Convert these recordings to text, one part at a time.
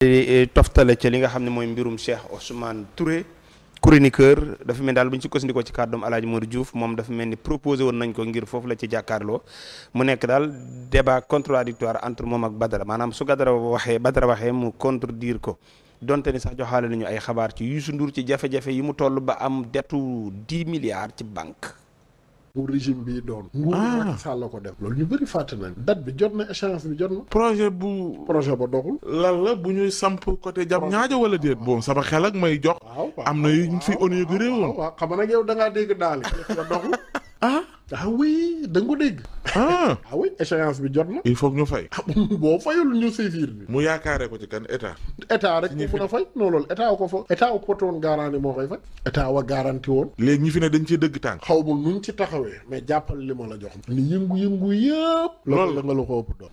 toftale ca li nga xam ne mooy mbirum Cheikh Ousmane Touré chroniqueur dafa mel daal bu ñu sukkandikoo ci kàddoom Alaaji Modou Diouf moom dafa mel ni proposé woon nañ ko ngir foofu la ci jàkkaarloo mu nekk daal débat contradictoire entre moom ak Badara maanaam su Badara waxee mu contredire ko donte ni sax joxaale nañu ay xabaar ci Youssou Ndour ci jafe-jafe yi mu toll ba am dettu 10 milliards ci banque. bu régime bi doon. nguur Macky Sall la ko def. loolu ñu bëri fàtte nañ date bi jot na échéance bi jot na. projet ba doxul. lan la bu ñuy samp côté jam ñaajo wala déet bon sama xel ak may jox. am na yu ñu fi inauguré woon. waaw xam nga nag yow da ngaa dégg daal la doxul. oui da nga ko dégg. Oui échéance bi jot na. il faut que ñu fay. boo fayul ñu saisir bi. mu yaakaaree ko ci kan état. état rek mu mën a fay non loolu état ko fa. état wu porté woon garanti moo koy fay. état wa garanti woon. léegi ñi fi ne dañ ciy dëgg tànk. xaw ma nuñ ci taxawee. mais jàppal li ma la jox. ni yëngu-yëngu yëpp. loolu la nga la ko ëpp doon.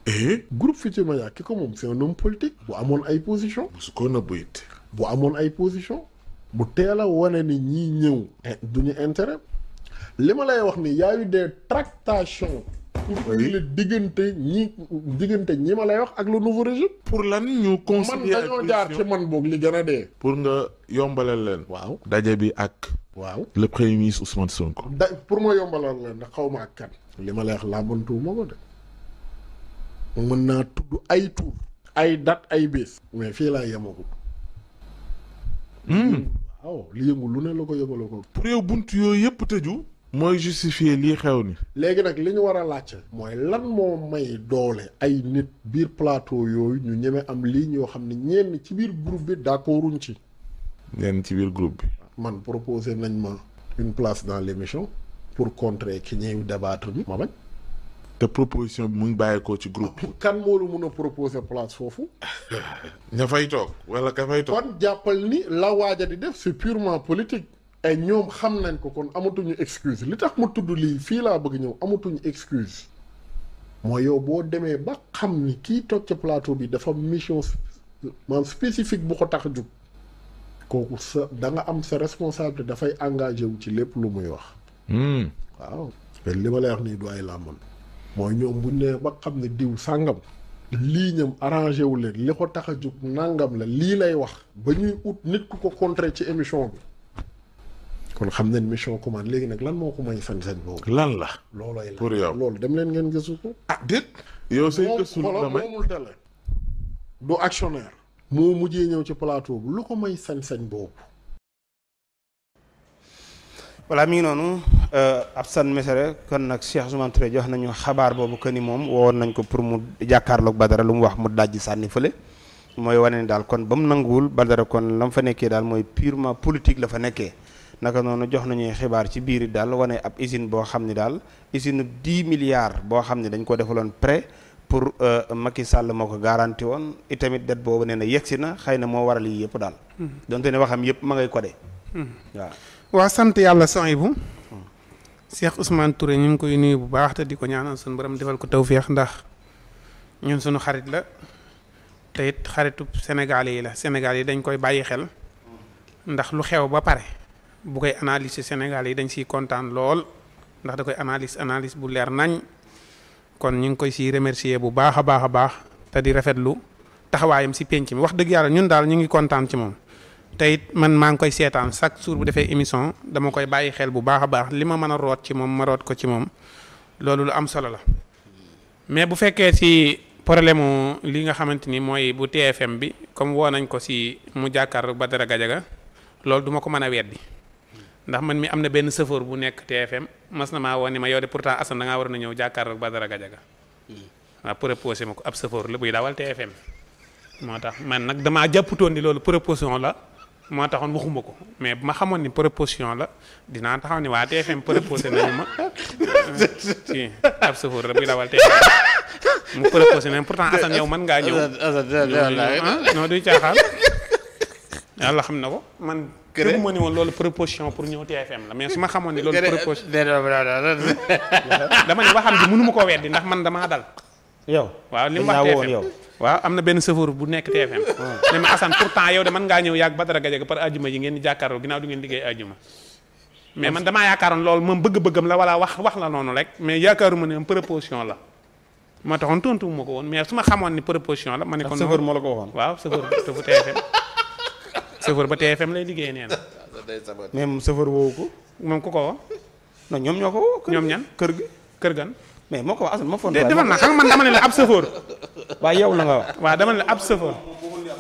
groupe Futurs Médias ki ko moom c'est un homme politique. bu amoon ay position. su ko nëbbu it. bu amoon ay position. bu teel a wane ni ñii ñëw. duñu intérêt. li ma lay wax ni y a eu des tractations pour le diggante ñi ma lay wax ak le nouveau régime. pour lan ñu concilier man dañoo jaar ci man boog li gën a dee. pour nga yombalal leen. waaw daje bi ak. waaw le premier ministre Ousmane Sonko. pour ma yombalal leen ndax xaw ma ak kan. li ma lay wax làmbantu ma ko de. mën naa tudd ay tur. ay date ay bés. mais fii laa yemagul. waaw li yëngu lu ne la ko yëngaloo ko. pour yow bunt yooyu yëpp tëju. mooy justifier lii xew ni léegi nag li ñu war a laajte mooy lan moo may doole ay nit biir plateau yooyu ñu ñeme am ligne yoo xam ne ñenn ci biir groupe bi d'accorduñ ci. ñenn ci biir groupe bi. man proposé nañ ma une place dans l'émission pour contrer ki ñëw débattre bi ma bañ. te proposition bi mu ngi bàyyeekoo ci groupe bi. kan moo la mun a proposer place foofu. ña fay toog wala ka fay toog. kon jàppal ni la waaja di def c'est purement politique. ay ñoom xam nañ ko kon amatuñu excuse li tax mu tudd lii fii laa bëgg ñëw amatuñu excuse mooy yow boo demee ba xam ni kii toog ci plateau bi dafa mission spécifique bu ko tax a jóg kooku sa da nga am sa responsabilité dafay engagé wu ci lépp lu muy wax. waaw te li ma lay wax nii du ay làmban mooy ñoom buñ nee ba xam ne diw sàngam lii ñam arrangé wu leen li ko tax a jóg nàngam la lii lay wax ba ñuy ut nit ku ko contrer ci émission bi. kon xam nañ mission commande léegi nag lan moo ko may sañ-sañ boobu. lan la. loolooy la pour yow loolu dem leen ngeen gëstu ko. déet. yow say gëstu la may moomul télé du actionnaire. moo mujjee ñëw ci plateau bu lu ko may sañ-sañ boobu. voilà mi ngi noonu Absane Mesere kon nag Cheikh Ousmane Touré jox nañu xabaar boobu que ni moom wowoon nañ ko pour mu jàkkaarloog Badara lu mu wax mu dajji sànni fële mooy wane ni daal kon ba mu nanguwul Badara kon la mu fa nekkee daal mooy purement politique la fa nekkee. naka noonu jox nañuy xibaar ci biir daal wane ab usine boo xam ni daal usine 10 milliards boo xam ne dañ ko defaloon prêt pour Macky Sall moo ko garanti woon itamit det boobu nee na yegsi na xëy na moo waral yi yëpp daal. donte ne waxam yëpp ma ngay codé. waaw. waa sant yàlla Sohaibou. Cheikh Ousmane Touré ñu ngi koy nuyu bu baax te di ko ñaanal suñu borom defal ko tawféex ndax ñun suñu xarit la te it xaritu Sénégal yi la Sénégal yi dañ koy bàyyi xel ndax lu xew ba pare. bu koy analyse Sénégal yi dañ siy kontaan lool ndax da koy analyse bu leer nañ kon ñu ngi koy siy remercier bu baax a baax te di rafetlu taxawaayam si penc mi wax dëgg yàlla ñun daal ñu ngi kontaan ci moom te it man maa ngi koy seetaan chaque jour bu defee émission dama koy bàyyi xel bu baax a baax li ma mën a root ci moom ma root ko ci moom loolu lu am solo la mais bu fekkee si problème mu li nga xamante ni mooy bu TFM bi comme woo nañ ko si mu jàkkaarloo Badara Gadiaga loolu duma ko mën a weddi ndax man mi am na benn chauffeur bu nekk TFM mas na maa woon ni ma yow de pourtant Assane da ngaa war na ñëw jàkkaarloog Badara Gadiaga waaw proposé ma ko ab chauffeur la buy dawal TFM moo tax man nag damaa jàpputoon ni loolu proposition la moo taxoon waxuma ko mais bu ma xamoon ni proposition la dinaa taxaw ni waa TFM proposé nañu ma si ab chauffeur la buy dawal TFM mu proposé nañu pourtant Assane yow mën ngaa ñëw non duy caaxaan yàlla xam na ko man kër ma ni woon loolu proposition pour ñëw TFM la mais su ma xamoon ni loolu proposition dama ne waxam ji mënu ma koo weddi ndax man damaa dal yow waaw li mu wax TFM yow waaw am na benn chauffeur bu nekk TFM ne ma Assane pourtant yow de mën ngaa ñëw yàgg Badara Gadiaga par ajjuma yi ngeen di jàkkaarloo ginnaaw du ngeen liggéey ajjuma mais man damaa yaakaaroon loolu moom bëgg-bëggam la wala wax la noonu rek mais yaakaaruma ne proposition la moo taxoon tontu ma ko woon mais su ma xamoon ni proposition la ma ne ko. chauffeur moo la ko waxoon. waaw chauffeur TFM chauffeur ba TFM lay liggéey nee na. mais moom chauffeur woowu ko. moom ku ko woo. non ñoom ñoo ko woo. ñoom ñan kër gi kër gan. mais moo ko wax Assane ma foog. defal naa xam nga man dama ne la ab chauffeur. waaye yow la nga wax. waaw dama ne la ab chauffeur.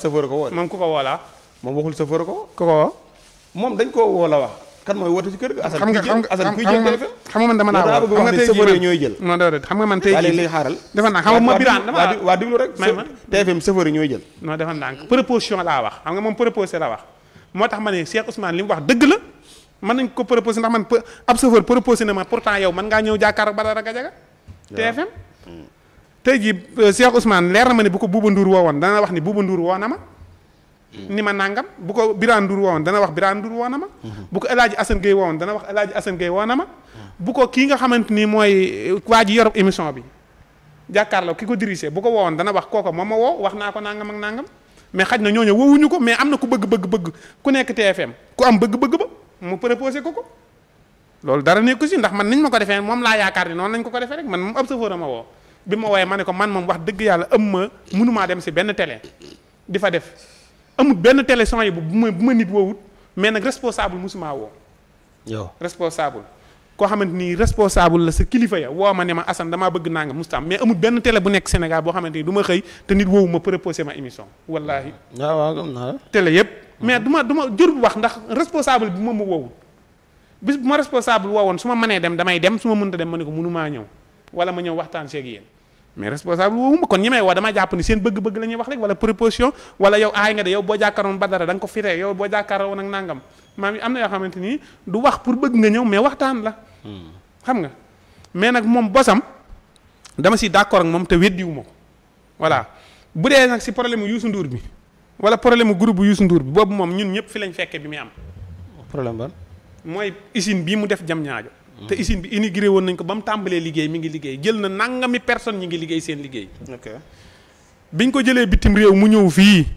chauffeur ko woo. moom ku ko woo la. moom waxul chauffeur ko. ku ko woo. moom dañ koo woo la wax. kan mooy woote ci kër gi. xam nga Assane kuy jël TFM. xam nga man dama naa woo xam nga tey jii ñooy jël. non déedéet xam nga man tey waa jii léegi xaaral. defal naa xam nga ma biraan dama waa diglu rek. may ma TFM chauffeur yi ñooy jël. non defal naa proposition laa wax xam nga moom proposé la wax moo tax ma ne Cheikh Ousmane li mu wax dëgg la mën nañ ko proposé ndax man ab chauffeur proposé na ma pourtant yow mën ngaa ñëw jàkkaar ak Badara Gadiaga TFM tey jii Cheikh Ousmane leer na ma ne bu ko Bouba Ndour woowoon dana wax ni Bouba Ndour woo na ma ni ma nangam bu ko Birane Ndour woowoon dana wax Birane Ndour woo na ma bu ko El Hadj Assane Gueye woowoon dana wax El Hadj Assane Gueye woo na ma bu ko kii nga xamante ni mooy waa ji yor émission bi jàkkaarloo ki ko dirigé bu ko woowoon dana wax kooko moom ma woo wax naa ko nangam ak nangam mais xaj na ñooñu woowuñu ko mais am na ku bëgg ku nekk TFM ku am bëgg-bëgg ba mu proposé ko loolu dara nekku si ndax man niñ ma ko defee moom laa yaakaar ni noonu lañ ko defee rek man moom ab chauffeur ma woo bi ma wooyee ma ne ko man moom wax dëgg yàlla mënumaa dem si benn télé di fa def amul benn télé son yi bu ma nit woowut mais nag responsable musuma woo yow responsable koo xamante ni responsable la sa kilifa ya woo ma ne ma Assane damaa bëgg naa nga mustam mais amul benn télé bu nekk Sénégal boo xamante ni du ma xëy te nit woowu ma proposé ma émission wallaahi waaw gëm naa la télé yëpp mais du ma jërul wax ndax responsable bi moom ma woowul bis bu ma responsable woowoon su ma mënee dem damay dem su ma mënta dem ma ne ko mënumaa ñëw wala ma ñëw waxtaan seeg yéen mais responsable woowu ma kon ñi may woo dama jàpp ni seen bëgg-bëgg la ñuy wax rek wala proposition wala yow aay nga de yow boo jàkkaaroon Badara da nga ko firee yow boo jàkkaaroon ak nangam maam am na yoo xamante ni du wax pour bëgg nga ñëw mais waxtaan la xam nga mais nag moom bosam dama si d'accord ak moom te weddiwu ma ko voilà bu dee nag si problème mu Youssou Ndour bi wala problème mu groupe bu Youssou Ndour bi boobu moom ñun ñëpp fi lañ fekkee bi muy am problème ban mooy usine bii mu def jam ñaajo te usine bi inauguré woon nañ ko ba mu tàmbalee liggéey mi ngi liggéey jël na nangami personne ñi ngi liggéey seen liggéey ok biñ ko jëlee bitim réew mu ñëw fii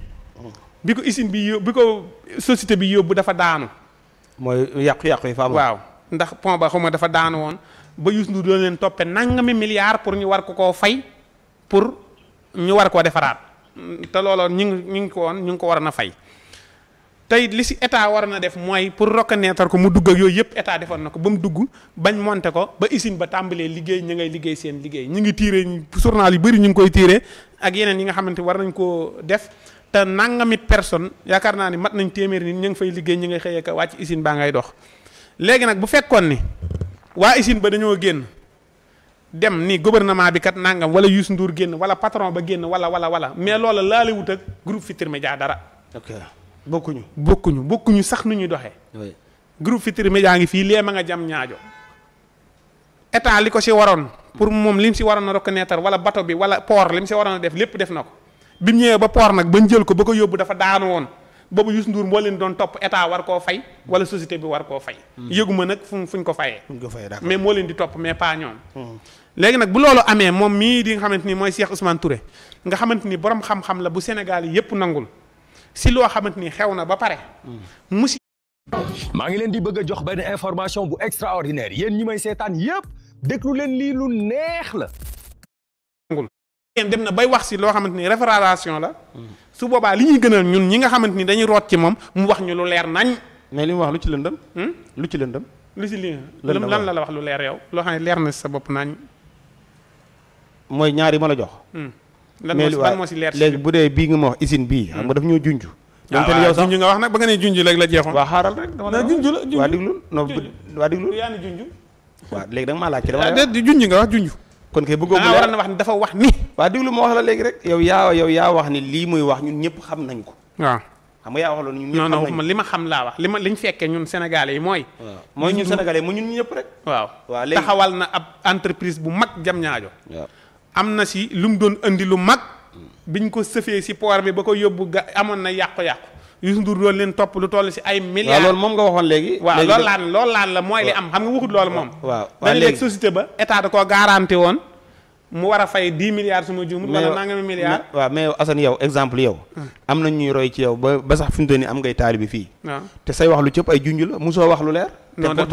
bi ko usine bi bi ko société bi yóbbu dafa daanu mooy yàqu-yàqu yi fa am waaw ndax pont ba xaw ma dafa daanu woon ba Youssou Ndour doon leen toppe nangami milliards pour ñu war ko koo fay pour ñu war koo defaraat te looloon ñu ngi ko war a fay tey li si état war na def mooy pour reconnaître ko mu dugg ak yooyu yëpp état defoon na ko ba mu dugg bañ monté ko ba usine ba tàmbalee liggéey ñu ngay liggéey seen liggéey ñu ngi tiire journal yu bëri ñu ngi koy tiire ak yeneen yi nga xamante war nañ koo def te nangami personne yaakaar naa ni mat nañ téeméeri nit ñu ngi fay liggéey ñu ngay xëyee ka wàcc usine baa ngay dox léegi nag bu fekkoon ni waa usine ba dañoo génn dem ni gouvernement bi kat nangam wala Youssou Ndour génn wala patron ba génn wala mais loola laale wut ak groupe Futurs Médias dara. ok bokkuñu sax nu ñuy doxee. oui groupe Futurs Médias ngi fii lee ma nga jam ñaajo état li ko si waroon pour moom lim si waroon a reconnaître wala bato bi wala port lim si waroon a def lépp def na ko bi mu ñëwee ba port nag bañ jël ko ba ko yóbbu dafa daanu woon. boobu Youssou Ndour moo leen doon topp état war koo fay wala société bi war koo fay. yëguma nag fuñ ko fayee. mais moo leen di topp mais pas ñoom. léegi nag bu loolu amee moom mii di nga xamante ni mooy Cheikh Ousmane Touré nga xamante ni borom xam-xam la bu Sénégal yi yëpp nangul si loo xamante ni xew na ba pare. maa ngi leen di bëgg a jox benn information bu extraordinaire yéen ñi may seetaan yëpp déglu leen lii lu neex la. dem na bay wax si loo xamante ni référation la. su boobaa li ñuy gënal ñun ñi nga xamante ni dañuy root ci moom mu wax ñu lu leer nañ. mais li mu wax lu ci lëndëm. lu ci lëndëm. lu ci lii lan la wax lu leer yow loo xam ne leer na sa bopp nañ. mooy ñaar yi ma la jox. lan moo si leer si léegi bu dee bii nga ma wax usine bii. xam nga daf ñoo junj. waaw junj nga wax nag ba nga ne junj léegi la jeexoon. waa xaaral rek dama la junj la junj waa diglu non waa diglu. yaa ni junj. waaw léegi da nga maa laaj ci dama la junj nga wax junj. kon kay bëggoo mu war na wax ni dafa wax ni. waa diglu ma wax la léegi rek yow yaa wax ni lii muy wax ñun ñëpp xam nañ ko. waaw xam nga yaa wax loolu ñun ñëpp xam nañ ko non li ma xam laa wax liñ fekkee ñun sénégalais yi mooy. waaw mooy ñun sénégalais mu ñun ñëpp rek. waaw léegi taxawal na ab entreprise bu mag jam ñaajo. waaw am na si lu mu doon andi lu mag. biñ ko sëfee si port bi ba ko yóbbu amoon na yàqu-yàqu. Youssou Ndour doon leen topp lu toll si ay milliards. waaw loolu moom nga waxoon léegi. waaw loolu laan la mooy li am xam nga waxut loolu moom. waaw dañu léegi société ba état da koo garanti woon mu war a fay 10 milliards su ma juumut wala nangami milliards. waaw mais yow Assane yow exemple yow. am na ñuy roy ci yow ba sax fi mu toll nii am ngay taalibe fii. waaw te say wax lu cëpp ay junj la mosoo wax lu leer. non te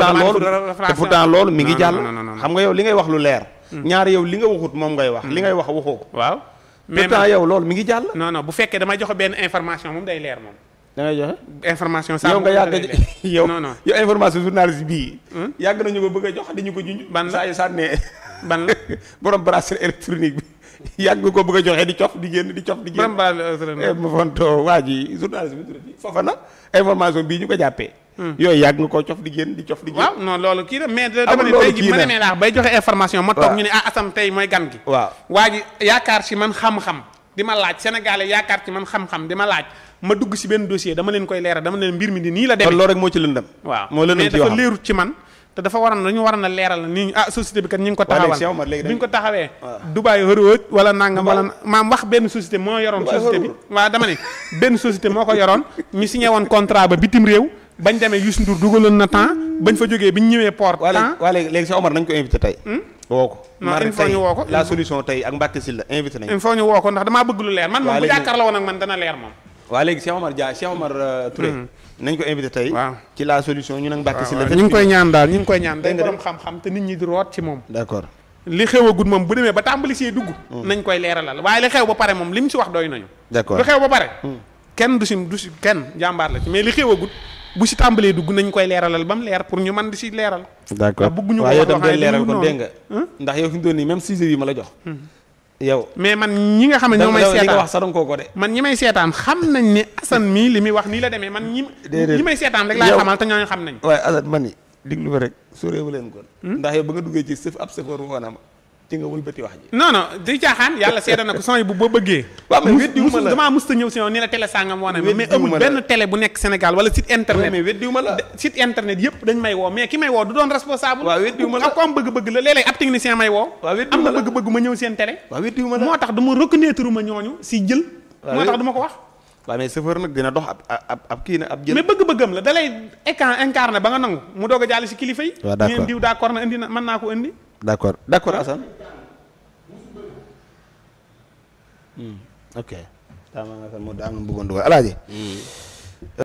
pourtant loolu mi ngi jàll. xam nga yow li ngay wax lu leer. ñaari yow li nga waxut moom ngay wax. li ngay wax waxoo ko. waaw mais pourtant yow loolu mi ngi jàll. non bu fekkee damay joxe benn information moom day leer moom. da ngay joxe information. yow nga yàgg yow non yow information journaliste bii. yàgg nañu ko bëgg a jox dañu ko junj. ban saa yu sànnee. ban la borom bracelet électronique bi yàgg ko bëgg a joxe di cof di génn di cof di génn. borom bracelet électronique ma fonto waa ji journaliste bi foofa na information bii ñu ko jàppee. yooyu yàgg nga koo cof di génn di cof di génn. waaw non loolu kii la mais dama ne tey ji ma demee laax bay joxe information ma toog ñu ne Assane tey mooy gan gi. waaw waa ji yaakaar ci man xam-xam di ma laaj sénégalais yaakaar ci man xam-xam di ma laaj ma dugg ci benn dossier dama leen koy leeral dama leen mbir mi di nii la demee. kon loolu rek moo ci lëndëm. waaw moo lëndëm mais ci dafa leerut ci man te dafa waroon dañu waroon a leeral nii société bi kat ñu ngi ko taxawal bi ñu ko taxawee Dubaay hërëwëj wala nangam wala maam wax benn société moo yoroon société bi waaw dama ne benn société moo ko yoroon ñu signé woon contrat ba bitim réew bañ demee Youssou Ndour dugaloon na temps bañ fa jógee bi ñu ñëwee port temps waa léegi Cheikh Omar nañ ko invité tey woo ko non il faut ñu woo ko la solution tey ak Mbacke Sylla invité nañ il faut ñu woo ko ndax damaa bëgg lu leer man moom bu jàkkaar la woon ak man dana leer moom waa léegi Cheikh Omar Touré nañ ko invité tey waaw ci la solution ñu nag Mbacke Sylla ñu ngi koy ñaan daal ñu ngi koy ñaan day borom xam-xam te nit ñi di root ci moom d'accord li xew a gudd moom bu demee ba tàmbali see dugg nañ koy leeralal waaye li xew ba pare moom li mu si wax doy nañu d'accord lu xew ba pare kenn du si kenn jàmbaar la ci mais li xew a gudd bu si tàmbalee dugg nañ koy leeralal ba mu leer pour ñu mën di si leeral d'accord bëgguñu ko waaye yow tam wax day leeral kon dégg nga ndax yow fi mu doon nii même 6 heures yi ma la jox yow mais man ñi nga xam ne ñoo may seetaan li nga wax sax danga ko de man ñi may seetaan xam nañ ne Assane mii li muy wax nii la demee man ñi may seetaan rek laay xamal te ñooñu xam nañ waaye Assane man ni diglu fa rek sóoreewu leen kon ndax yow ba nga duggee ci sëf ab sëfar woona ma ci nga wëlbati wax ji non di caaxaan yàlla seeda na ko son yi bu boo bëggee waaw mais weddiwuma la damaa musta ñëw si yow ni la télé sangam woona mais amul benn télé bu nekk Sénégal wala site internet mais weddiwuma la site internet yëpp dañ may woo mais ki may woo du doon responsable waaw weddiwuma la ko am bëgg-bëgg la léeg-léeg ab technicien may woo am na bëgg-bëgg ma ñëw seen télé waaw weddiwuma la moo tax dama reconnaître ma ñooñu si jël moo tax du ma ko wax waaw mais chauffeur nag dina dox ab kii na ab jël mais bëgg-bëggam la da lay incarné ba nga nangu mu doog a jàll si kilifa yi ngeen diw d'accord na indi na mën naa ko indi d'accord Assane ok daa ma nga moo daa nga bëggoon dugal alaaji